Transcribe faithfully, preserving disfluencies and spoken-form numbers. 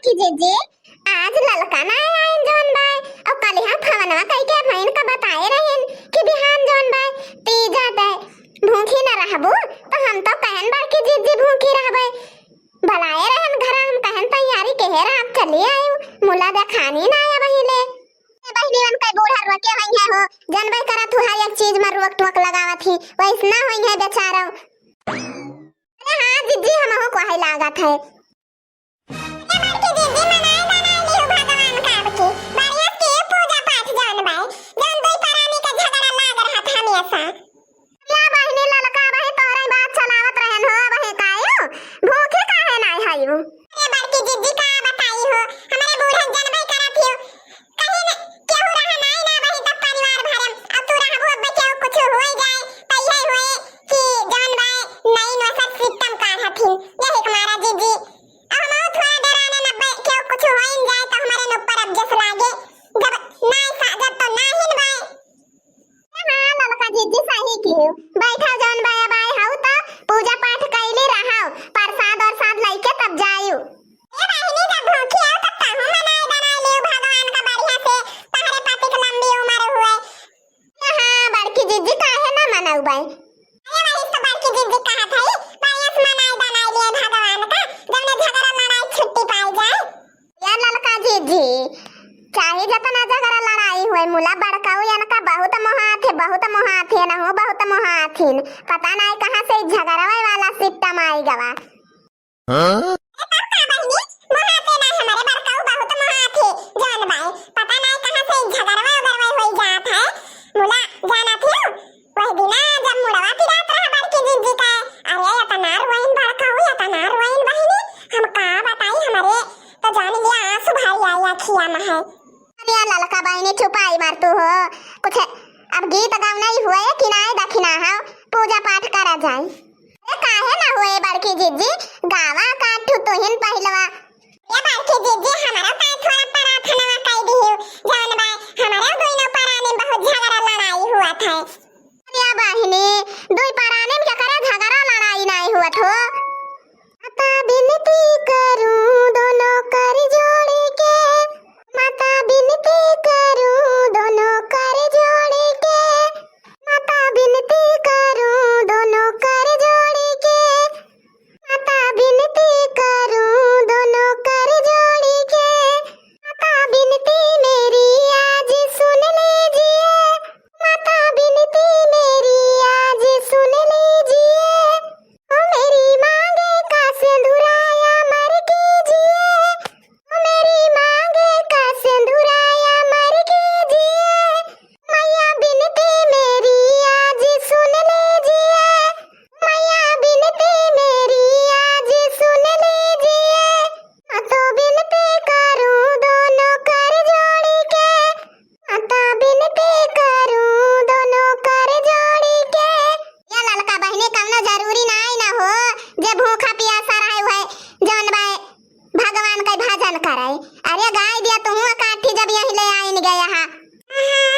कि जीजी, आज ललका नाय आइन जौन बाय, अउ कलिहा फोनवा कइके बहिन का बताए रहिन कि बिहान जौन बाय तीजा दे, भूखी न रहबू तो हम तो कहन बड़की जीजी भूखी रहबे। बलाए रहन घरा, हम कहन तैयारी केहे रात चली आयु, मुला देखानी नाय अबहिले। ए बहिनी, उनके बूढ़ा रोके होइहैं हो, जनबे करत हुआ एक चीज में रोक टोक लगावत ही, वैसना होइहैं बेचारा। अरे हाँ जीजी, हमहू को है लागत है। ए बड़की जीजी, मनाए बनाए लियो भगवान का अब की। बढ़िया से पूजा पाठ जौन बाय, जौन दुई परानी के झगड़ा लाग रहत हमेशा। या बहिनी ललका बहिन तोहरे बात चलावत रहन हो, बहिन कायू? भूखे काहे नाय हयू? ए बड़की जीजी का बताई हो, हमरे बूढ़ा जनबे करत हियो। कहीं न, केहू रहा नाई ना बही तब परिवार भरम। अब तू रहबू, अब केहू कुछ होई जाए, त इहे होए कि जौन बाय नई नसर सितम काढ़त हिन। यही के मारा जीजी, अब हम थोड़ा डराने न बे, केहू कुछ होई न जाए त हमरे न ऊपर अब जस लागे। जब नाई साजत तो नाहिन बाय। हाँ, ललका जीजी सही किहू। बैठा जौन बाय बाय हऊ त पूजा पाठ कइली रहव, प्रसाद और साद लइके तब जायू। ए बहिनी, जब भूखी आओ तब कहूँ मनाए बनाए लियो भगवान का बढ़िया से, तहरे पति के लंबी उम्र हुए। हाँ, बड़की जीजी काहे ना मनउबे? अरे वही तो बड़की जीजी कहत हई, बढ़िया से मनाए बनाए लियो भगवान का, जौने झगड़ा लड़ाई छुट्टी पाई जाए। या ललका जीजी, चाहे जतना झगड़ा लड़ाई होए, मुला बड़काऊ यनका बहुत मोहात है, बहुत मोहात है, नहू बहुत मोहात हिन। पता नाई कहाँ से ई झगड़वे वाला सिस्टम आई गवा। हाँ? अरे तब का बहिनी, मोहात है ना, हमरे बड़काऊ बहुत मोहात है, जान बाय। पता नाई कहाँ से ई झगड़वे उगड़वे होई जात है। मुला जानत हियो, वही दिना जब मुड़वा पिरात रहा बड़की जीजी का, अरे एतना रोइन बड़काऊ, एतना रोइन बहिनी, हम का बताई, हमरे तो जान लिया आंसू भरी आई अखिया में है। अरे ललका बहिनी चुपाई मार तू हो, कुछ अब गीत गाउन ही हुए कि नाय दखिना हो, पूजा पाठ करा जाए। अरे काहे ना हुए बड़की जीजी, गावा का ठू तुहिन पहिलवा। ए बड़की जीजी, हमरो का थोड़ा प्रार्थनवा कई दिहियो, जौन बाय हमरो दुइनो परानी बहुत झगड़ा लड़ाई हुआ था। अरे बहिनी, दुई परानी में केकरे झगड़ा लड़ाई नाय हुआ थो? माता बिनती करूं दोनों कर जोड़ के, माता बिनती करूं दोनों कर जोड़ के, माता बिनती करूं दोनों कर जोड़ के, माता बिनती करूं दोनों कर जोड़ के, माता बिनती मेरी आज सुन लीजिए, माता बिनती मेरी आज सुन लीजिए। ओ मेरी मांगे का सिंदूराया मर कीजिए, ओ मेरी मांगे का सिंदूराया मर कीजिए। मैया बिनती मेरी आज सुन लीजिए, मैया बिनती मेरी आज सुन लीजिए। मैं तो बिनती करूं दोनों कर जोड़ के, माता बिनती करूं दोनों कर जोड़ के। या ललका बहिनी, कवनो जरूरी नाई ना हो जे भूखा पियासा रहे हुए जौन बाय भगवान के भजन करे। अरे गाय दिया तुहूँ काठी जब यही ले आइन गया हा। हाँ,